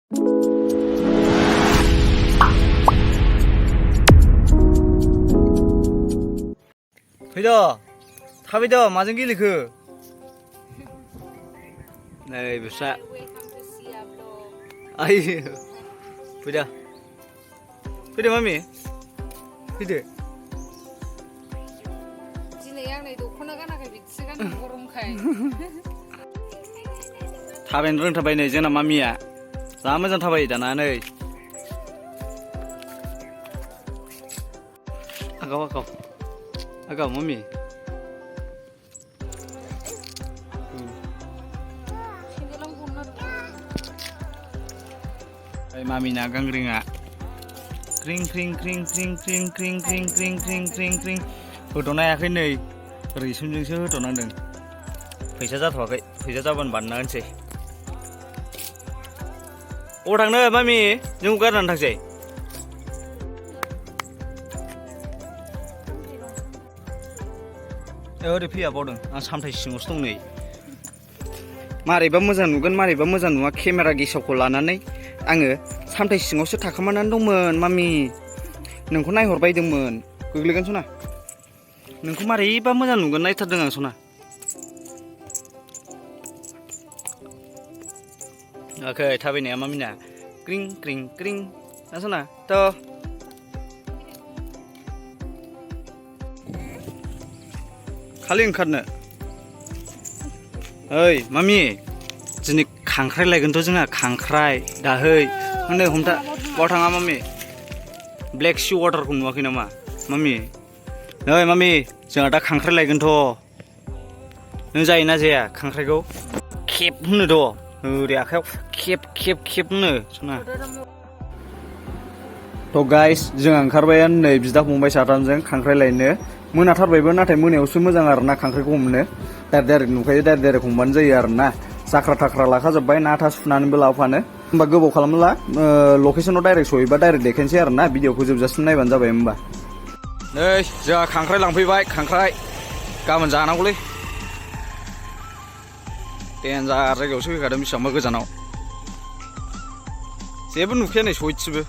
फैद' थाबायद' माजों गेलेखो नै बिस्रा आयो फैदो मामि फैदो दिनै आं नै दख'ना गानाखै बिदिसो गाननो गरमखाय थाबायनो रोंथारबाय नै जोंना मामिया जा मोजां थाबायो दाना नै आगाव मामि मामिना गांग्रिङा क्रिं क्रिं क्रिं क्रिं क्रिं क्रिं क्रिं क्रिं क्रिं क्रिं क्रिं होथ'नो हायाखै नै रैसुमजोंसो होथ'नांदों फैसा जाथ'वाखै फैसा जाबानो बानायना होनोसै अबाव थांनो मामि जोंखौ गारनानै थांसै ओरै फैया बावदों आं सामथाय सिङावसो दं नै मारैबा मोजां नुगोन मारैबा मोजां नुवा केमेरा गेसावखौ लानानै आङो सामथाय सिङावसो थाखोमानानै दंमोन मामि नोंखौ नायहरबायदोंमोन गोग्लैगोन सना नोंखौ मारैबा मोजां नुगोन नायथारदों आं सना ओके थाबायनाया मामिना क्रिं क्रिं क्रिं ना सना थ' खालि ओंखारनो ओइ मामि दिनै खांख्राइ लायगोनथ' जोंहा खांख्राइ दाहै नै हमथा बाव थाङा मामि ब्लेक सि वाटारखौ नुवाखै नामा मामि नै मामि जोंहा दा खांख्राइ लायगोनथ' नों जायोना जाया खांख्राइखौ खेब होनोथ' ओरै आखायाव खेब खेब खेब होनो सना थ' गाइस जोंहा ओंखारबायानो नै बिदा फंबाय साथामजों खांख्राइ लायनो मोनाथारबायबो नाथाय मोनायावसो मोजां आरोना खांख्राइखौ हमनो डाइरेक्ट नुखायो डाइरेक्ट हमबानो जायो आरोना जाख्रा थाख्रा लाखाजोब्बाय ना था सुनानैबो लाबोफानो होमबा गोबाव खालामला लकेसनाव डाइरेक्ट सहैबा डाइरेक्ट देखायनोसै आरोना भिडिअखौ जोबजासिम नायबानो जाबाय होमबा नै जोंहा खांख्राइ लांफैबाय खांख्राइ गाबोन जानांगौलै देन्जार जायगायावसो फैखादों बेसेबांबा गोजानाव जेबो नुखाया नै सयथिबो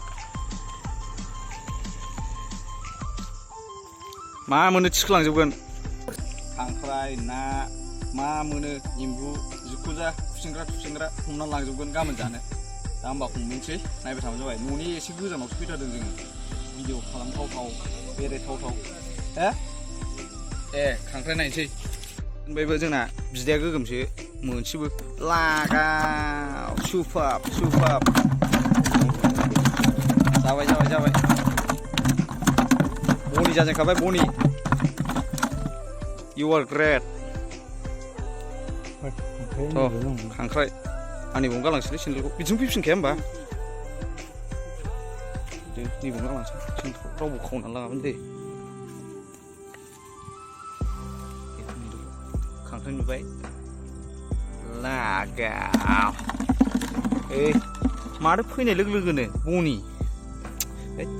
मा मोनो थिखोलांजोबगोन खांख्राइ ना मा मोनो एम्बु जिखु जा खुसेंग्रा हमना लांजोबगोन गाबोन जानो दा होमबा हमनोसै नायबाय थाबानो जाबाय न'नि एसे गोजानावसो फैथारदों जोङो भिडिअ खालामथावथाव बेरायथावथाव ए खांख्राइ नायनोसै ओमफ्रायबो जोंना बिदाया गोगोमसो मोनसेबो लागाव सुपाब जाबाय बनि जाजेनखाबाय बनि इउ आर ग्रेट खांख्राइ आंनिबावनो गालांसैलै सेन्देलखौ बिदिनो फैफिनखाया होमबा नैबावनो गालांसै सेन्देलखौ रावबो खावनानै लाङामोन दे खांख्राइ नुबाय लागाव माथो फैनाय लोगो लोगोनो बनि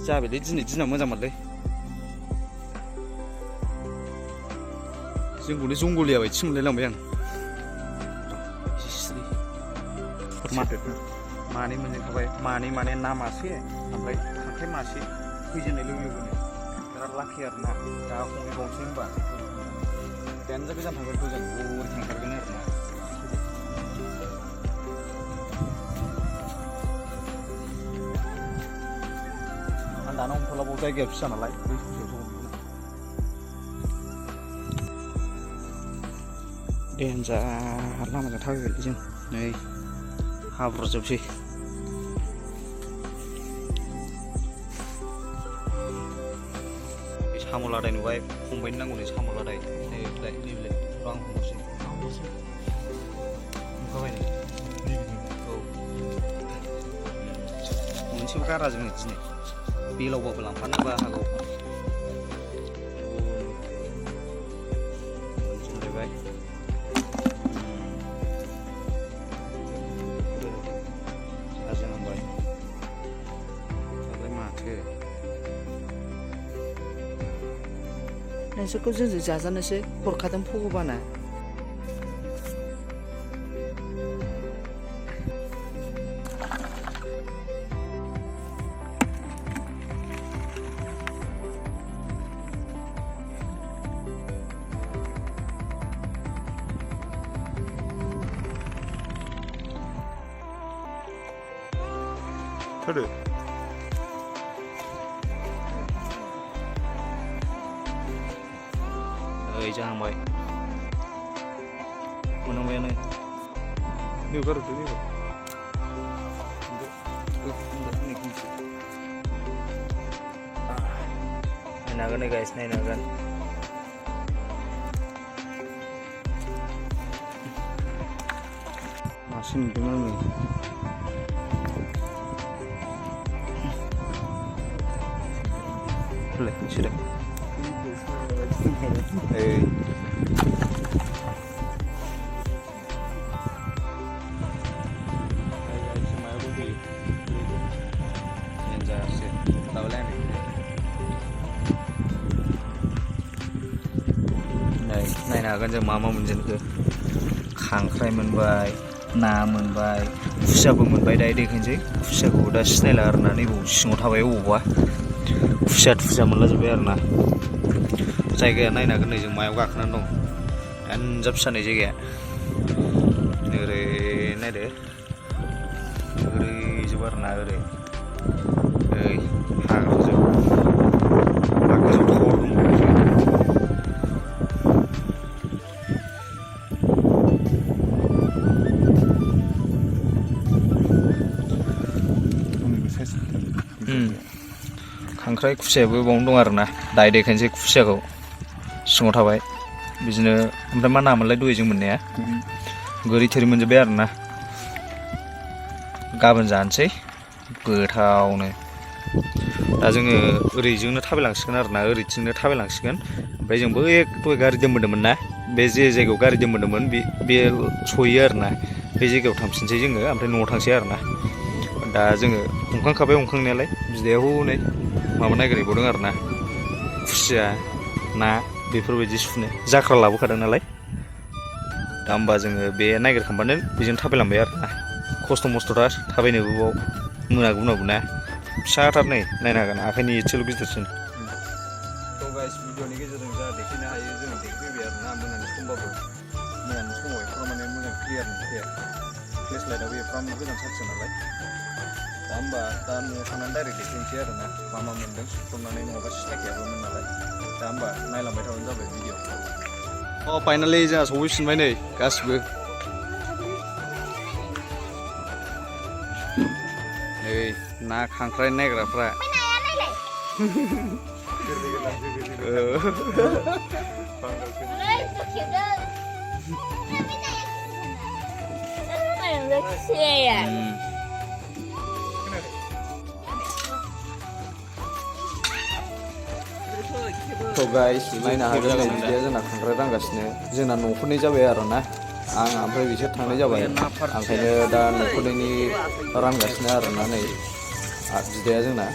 जाबायलै दिनै दिना मोजांमोनलै जोंखौनो जंगलिया बायदिसो मोनलायलांबाय आं मानै मोनजेनखाबाय मानै ना मासे ओमफ्राय खांख्राइ मासे फैजेननाय लोगो लोगोनो बिराद लाखि आरोना दा हमहैबावनोसै होनबा देनजार गोजान थांगोनथ' जों ओरै थांथारगोन आरोना आं दाना हमथ'ला बाव जायगाया फिसा नालाय बै ससेयावसो हमगोन देनजार लामाजों थाबायबायलै जों नै हाब्रु जोबसै साम' लादाय नुबाय फंबायनो नांगौ नै साम' लादाय नैलाय आं हमनोसै नुखाबाय नै औ मोनसेबो गारा जोङो दिनै बेलावबाबो लांफानोबो हागौ मोनजोबलायबाय जाजेनहांबाय दालाय माथो नोंसोरखौ जोंजों जाजानोसै हरखादों भगबाना होदो ओइ जाहांबाय मोनांबायानो बेयाव गारहरदो बेयाव नायनो हागोन नै गाइस नायनो हागोन मासे नुदों आङो Sudah. नायनो हागोन जों मा मा मोनजेनखो खांख्राइ मोनबाय ना मोनबाय खुसियाबो मोनबाय दायो देखायनोसै खुसियाखौ दा सिनायला आरोना नैबाव सिङाव थाबाय अबावबा खुसिया थुसिया मोनलाजोब्बाय आरोना जायगाया नायनो हागोन नै जों मायाव गाखोनानै दं आनजाब फिसानै जायगाया ओरै नायदो ओरै जोब आरोना ओरै ओरै हाग्राजोब गोजौ थर दं खांख्राइ खुसियाबो बावनो दं आरोना दायो देखायनोसै खुसियाखौ सिङाव थाबाय बिदिनो ओमफ्राय मा नामोनलाय दहाय जों मोननाया गोरि थोरि मोनजोब्बाय आरोना गाबोन जानोसै गोथावनो दा जोङो ओरैजोंनो थाबायलांसिगोन आरोना ओरैथिंनो थाबायलांसिगोन ओमफ्राय जों बै दहाय गारि दोनबोदोंमोन ना बे जे जायगायाव गारि दोनबोदोंमोन बे सहैयो आरोना बे जायगायाव थांफिनसै जोङो ओमफ्राय न'आव थांसै आरोना दा जोङो हमखांखाबाय हमखांनायालाय बिदाया हनै माबा नागिरबावदों आरोना खुसिया ना बेफोरबायदि सुनो जाख्रा लाबोखादों नालाय दा होमबा जोङो बे नागिरखांबानो बेजों थाबायलांबाय आरोना खस्थ' मस्थ'थार थाबायनोबो बाव मोनागौ मोनागौ ना फिसाथार नै नायनो हागोन आखाइनि एसेल' गिदिरसिन थ' गाइस भिडिअनि गेजेरजों जा देखायनो हायो जों देखायफैबाय आरोना मोनानि समबाबो मोनानि समाव एफोराव माने मोजां क्लियार नुखाया फ्लेस लाइटआबो एफाराम गोजान सार्जसो नालाय दा होमबा दा न'आव थांनानै डाइरेक्ट देखायनोसै आरोना मा मा मोन्दों सुफ्रबनानै नङाबा सिनायखायाबोमोन नालाय दा होमबा नायलांबाय थाबानो जाबाय भिडिअ फाइनालि जोंहा सफैफिनबाय नै गासिबो नै ना खांख्राइ नायग्राफ्रा थ' गाइस नायनो हागोन नै बिदाया जोंना खांख्राइ रानगासिनो जोंना न'खरनै जाबाय आरोना आं ओमफ्राय बिसोर थांनाय जाबाय ओंखायनो दा न'खरनैनि रानगासिनो आरोना नै बिदाया जोंना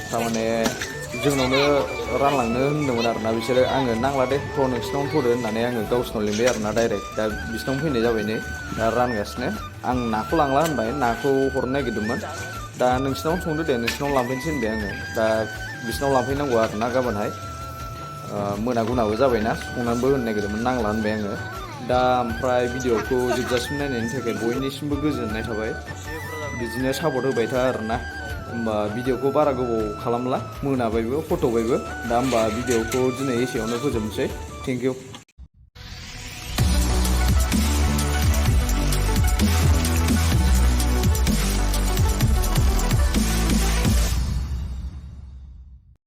थारमाने जोंनावनो रानलांनो होनदोंमोन आरोना बिसोरो आङो नांला दे थ' नोंसिनावनो थ'दो होननानै आङो गावसिनाव लिंबाय आरोना डाइरेक्ट दा बिसिनावनो फैनाय जाबाय नै दा रानगासिनो आं नाखौ लांला होनबाय नाखौ हरनो नागिरदोंमोन दा नोंसिनावनो संदो दे नोंसिनाव लांफैनोसै होनबाय आङो दा बिसिनाव लांफैनांगौ आरोना गाबोनहाय मोनागुनाबो जाबायना संनानैबो होनो नागिरदोंमोन नांला होनबाय आङो दा ओमफ्राय भिडिअखौ जोबजासिम नायनायनि थाखाय बयनिसिमबो गोजोननाय थाबाय बिदिनो सापर्ट होबाय था आरोना होमबा भिडिअखौ बारा गोबाव खालामला मोनाबायबो फट'बायबो दा होमबा भिडिअखौ दिनै एसेयावनो फोजोबनोसै थेंक इउ